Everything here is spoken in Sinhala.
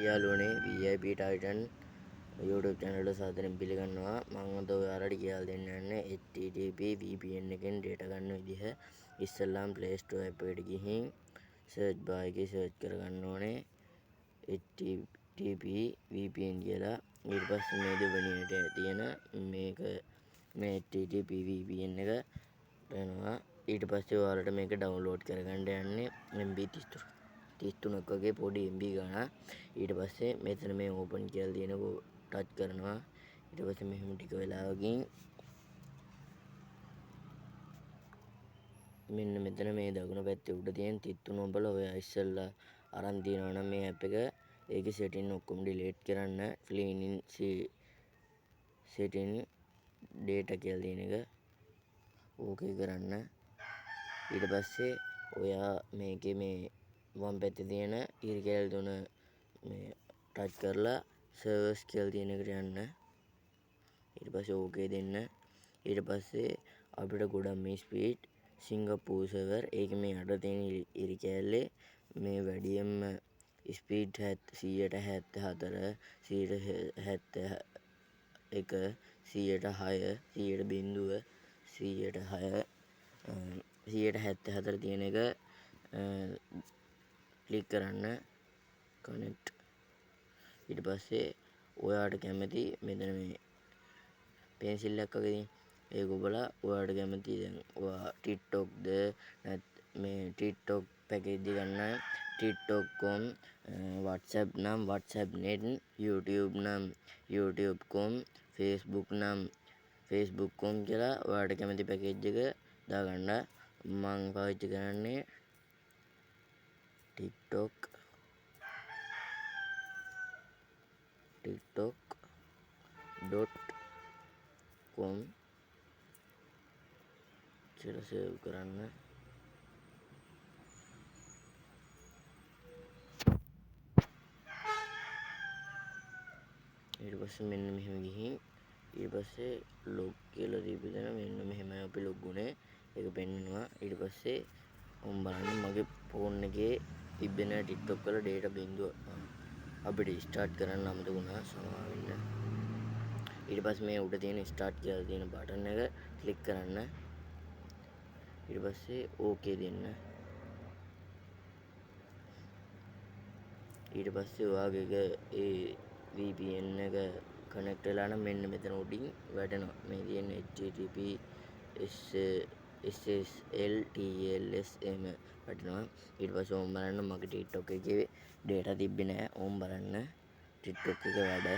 යාළුවනේ, VIP Titan YouTube channel එකට සාදරයෙන් පිළිගන්නවා. මම අද ඔයාලට කියලා දෙන්න යන්නේ HTTP VPN එකෙන් data ගන්න විදිහ. ඉස්සෙල්ලාම Play Store app එකට ගිහින් search bar එකේ search කරගන්න ඕනේ HTTP VPN කියලා. ඊට පස්සේ මේ දෙවෙනියට තියෙන මේක මේ HTTP VPN එක එනවා. ඊට පස්සේ ඔයාලට මේක ඩවුන්ලෝඩ් කරගන්න යන්නේ MB 33 33ක් වගේ පොඩි MB ගණන්. ඊට පස්සේ මෙතන මේ ඕපන් කියලා තියෙන ටච් කරනවා. ඊට පස්සේ මෙහෙම ටික වෙලාවකින් මෙන්න මෙතන මේ දකුණු පැත්තේ උඩ තියෙන 33 ඔබලා ඔයා ඉස්සෙල්ලා අරන් තියෙනවා නම් මේ ඇප් එක, ඒකේ සෙටින් ඔක්කොම ඩිලීට් කරන්න. ක්ලීනින් සෙටින් ඩේටා කියලා තියෙන එක ඕකේ කරන්න. ඊට පස්සේ ඔයා මේකේ මේ වම් පැත්තේ තියෙන ඉරි කැලි තුන මේ ටච් කරලා සර්වර්ස් කියලා තියෙන එකට යන්න. ඊට පස්සේ ඕකේ දෙන්න. ඊට පස්සේ අපිට ගොඩක් මේ ස්පීඩ් සිංගප්පූර් සර්වර්, ඒක මේ යට තියෙන ඉරි කැලේ මේ වැඩියෙන්ම ස්පීඩ් 74%, 71%, 106%, 100%, 106%, 74% තියෙන එක ක්ලික් කරන්න, කනෙක්ට්. ඊට පස්සේ ඔයාට කැමති මෙතන මේ පෙන්සිල් එකක් වගේ තියෙන ඒක ඔබලා ඔයාට කැමති, දැන් ඔයා TikTok ද නැත් මේ TikTok package එක ගන්න TikTok.com, WhatsApp නම් WhatsApp net, YouTube නම් YouTube.com, Facebook නම් Facebook.com කියලා ඔයාට කැමති පැකේජ් එක දාගන්න. මං පාවිච්චි කරන්නේ TikTok tiktok.com කියලා සේව් කරන්න. ඊට පස්සේ මෙන්න මෙහෙම ගිහින් ඊට පස්සේ ලොග් කියලා දීපු තැන මෙන්න මෙහෙමයි අපි ලොග් වුණේ, ඒක පෙන්නනවා. ඊට පස්සේ ඔම් බලන්න මගේ ෆෝන් එකේ තිබෙන TikTok වල ඩේටා බිඳුව අපිට ස්ටාර්ට් කරන්න අමතක වුණා, සමා වෙන්න. ඊට පස්සේ මේ උඩ තියෙන ස්ටාර්ට් කියලා තියෙන බටන් එක ක්ලික් කරන්න. ඊට පස්සේ ඕකේ දෙන්න. ඊට පස්සේ ඔයාගේ එක ඒ VPN එක කනෙක්ට් වෙලා නම් මෙන්න මෙතන උඩින් වැටෙනවා. මේ තියෙන HTTP SSL TLS එහෙම වැටෙනවා. ඊට පස්සේ ඕම් බලන්න මගේ TikTok එකේ ඩේටා තිබ්බේ නෑ. ඕම් බලන්න TikTok එක වැඩ.